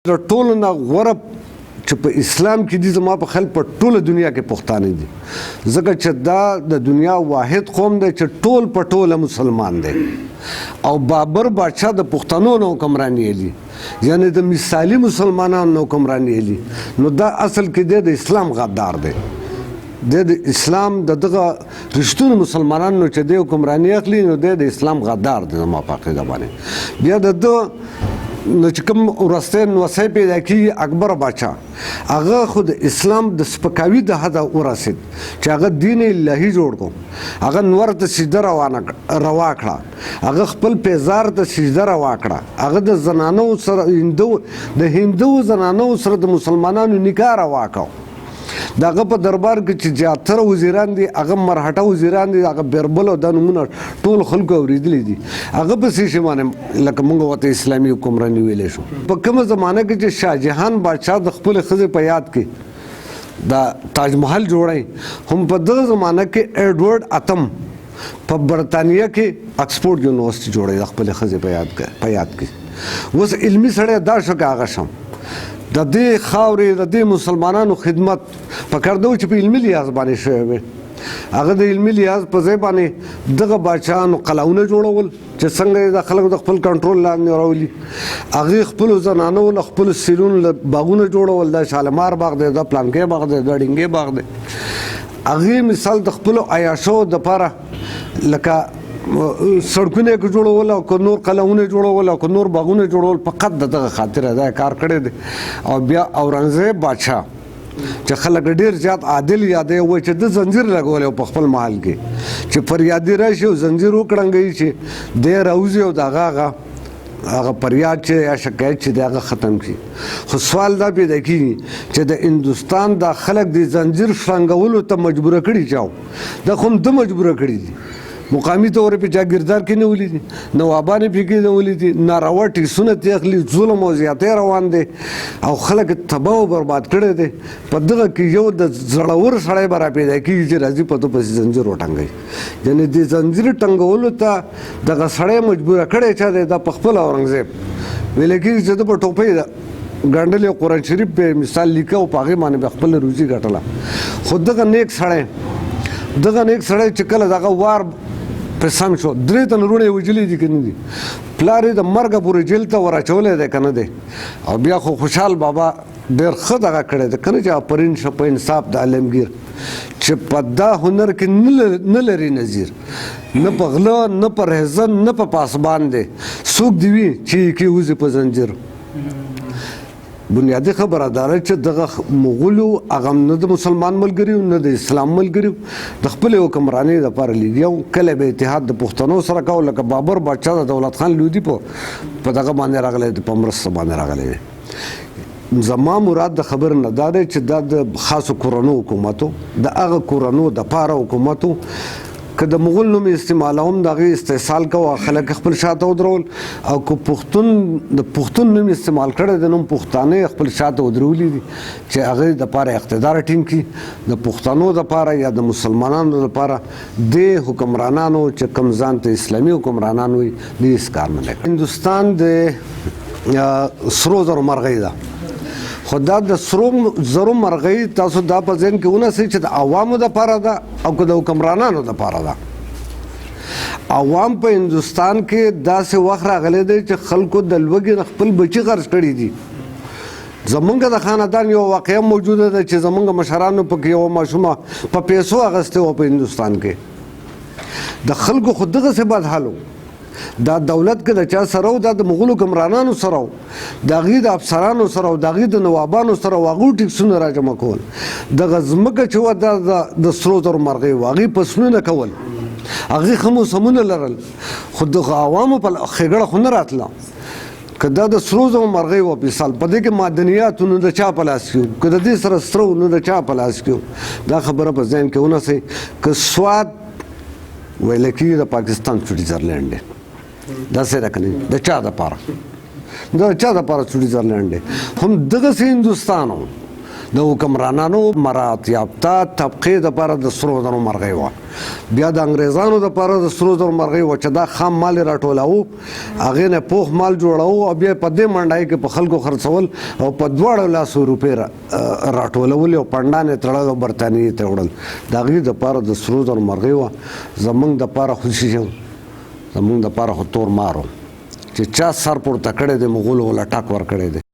د ټولو نه غوره چې په اسلام کې دي، زما په خیال په ټوله دنیا کې پښتانه دي، ځکه چې دا د دنیا واحد قوم دی چې ټول په ټوله مسلمان دی. او بابر بادشاه د پښتنو نه حکمراني الی، یعنی د مثالي مسلمانانو نه حکمراني الی. نو دا اصل کې دی د اسلام غدار دی، د اسلام د دغه رښتونو مسلمانانو چې دی حکمراني اخلي، نو دی د اسلام غدار دی زما په عقیده باندې. بیا د ده نو چې کوم وروستی نوسی پیدا کېږي اکبر باچا، هغه خو د اسلام د سپکاوي د حده ورسېد چې هغه دین الهي جوړ کړو، هغه نور ته سجده روانه روا کړه، هغه خپل پیزار ته سجده روا کړه، هغه د زنانو سره د هندو زنانو سره د مسلمانانو نکاح روا کړه. د هغه په دربار کې چې زیاتره وزیران دي هغه مرهټه وزیران دي، هغه بیربل او دا نومونه ټول خلکو اورېدلي دي. هغه په څه شي باندې لکه موږ ورته اسلامي حکمراني ویلی شو. په کومه زمانه کې چې شاه جهان بادشاه د خپلې ښځې په یاد کې د تاج محل جوړی، هم په دغه زمانه کې ایډورډ اتم په برتانیا کې اکسفورډ یونیورسټي جوړی د خپلې ښځې په یاد کې. اوس علمي سړی دا شو که هغه شم، د دې خاورې د دې مسلمانانو خدمت پکار دی چې په علمي لحاظ باندې شوی وي. هغه د علمي لحاظ په ځای باندې دغه بادشاهانو قلاونه جوړول چې څنګه یې د خلکو د خپل کنټرول لاندې راولي. هغې خپلو زنانو له خپلو سیلونو له باغونه جوړول، دا شالمار باغ دی، دا پلانکی باغ دی، دا ډینګې باغ دی. هغې مثال د خپلو عیاشو دپاره لکه سړکونه یې جوړول او که نور قلمونه جوړول او که نور باغونه جوړول، فقط د دغه خاطره دا کار کړی دی. او بیا اورنګزیب بادشاه چې خلک ډېر زیات عادل یادوي، وایي چې ده زنځیر لګولی و په خپل محل کې، چې فریادي راشي او زنځیر وکړنګوي چې دی راوځي او د هغه هغه فریاد چې یا شکایت چې دی هغه ختم کړي. خو سوال دا پیدا کېږي چې د هندوستان دا خلک د زنځیر شرنګولو ته مجبوره کړي، چاو دا خو هم ده مجبوره کړي دي. مقامي طور پې جاګیردار کې نیولي دي، نوابان یې پکې نیولي دي، ناروا ټیکسونه ترې اخلي، ظلم او زیاتی روان دی او خلک تباه او برباد کړی دی. په دغه کې یو د زړور سړی به را پیدا کېږي چې راځي په ده پسې زنځیر وټنګوي. یعنې د زنځیر ټنګولو ته دغه سړی مجبوره کړی چا دی؟ دا په خپله اورنګزیب. ویل کېږي چې ده په ټوپۍ ده ګنډلې قرآن شریف به مثال لیکه او په هغې باندې به خپله روزي ګټله. خو دغه نیک سړی، دغه نیک سړی چې کله دغه وار په سم شو، درې تنه وروڼه یې وژلي دي که نه دي، پلار یې د مرګه پورې جیل ته ور اچولی دی که نه دی. او بیا خو خوشحال بابا ډېر ښه دغه کړی دی که نه چې آفرین شه په انصاف د عالمګیر چې په دا هنر کې نه لري نظیر، نه په غله، نه په رهزن، نه په پاسبان دی، څوک دې وي چې یې کېوځي په زنجیر. بنیادي خبره دا ده چې دغه مغولو هغه نه د مسلمان ملګري نه د اسلام ملګري، د خپلې حکمرانۍ دپاره لګیا وو. کله به اتحاد د پښتنو سره کاوه، لکه بابر بادشاه د دولت خان لودي په دغه باندې راغلی دی، په مرسته باندې راغلی دی. زما مراد د خبرې نه دا دی چې دا د خاصو کورنو حکومتو، د هغه کورنو دپاره حکومتو، که د مغول نوم استعمالوم د هغې استحصال کوه، خلک خپل شاته ودرول، او که پښتون د پښتون نوم استعمال کړی د نوم پښتانه یې خپل شاته ودرولي دي چې هغې دپاره اقتدار ټینګ کړي. د پښتنو دپاره یا د مسلمانانو دپاره دې حکمرانانو چې کوم ځان ته اسلامي حکمرانان وایي، دې هېڅ کار نه دی کړی. هندوستان د سرو زرو مرغۍ ده، خو دا د سرو زرو مرغۍ تاسو دا په ذهن کې ونیسئ چې د عوامو دپاره ده او که د حکمرانانو دپاره ده. عوام په هندوستان کې داسې وخت راغلی دی چې خلکو د لوږې نه خپل بچي خرڅ کړي دي. زمونږ د خاندان یو واقعه موجوده ده چې زمونږ مشرانو پکې یوه ماشومه په پیسو اخیستې وه په هندوستان کې. د خلکو خو دغسې بد حال و. دا دولت که د چا سره و، دا د مغولو حکمرانانو سره و، د هغوی د افسرانو سره و، د هغوی د نوابانو سره و، هغوی ټیکسونه راجمع کول. دغه ځمکه چې وه دا د سرو زرو مرغۍ وه، هغوی فصلونه کول، هغوی ښه موسمونه لرل، خو دغه عوامو په ښېګړه خو نه راتله. که دا د سرو زرو مرغۍ وه مثال، په دې کې معدنیات نو د چا په لاس کې وو، که د دې سره سره وو نو د چا په لاس کې وو. دا خبره په ذهن کې ونیسئ که سوات ویل کېږي د پاکستان سویټزرلینډ دی، داسې ده که نه؟ د چا دپاره، د چا دپاره سویټزرلینډ دی؟ هم دغسې هندوستان و، د حکمرانانو مراعات یافته طبقې دپاره د سرو زرو مرغۍ وه. بیا د انګریزانو دپاره د سرو زرو مرغۍ وه چې دا خام مال یې راټولاوه، هغې نه پوخ مال جوړاوه او بیا په دې منډای کې په خلکو خرڅول او په دواړو لاسو روپۍ راټولولې او پنډان یې تړل او برتانیې ته وړل. د هغوی دپاره د سرو زرو مرغۍ وه. زمونږ دپاره خو څه شی و؟ زمونږ دپاره خو تور مار و چې چا سر پورته کړی دی، مغولو وله ټک ورکړی دی.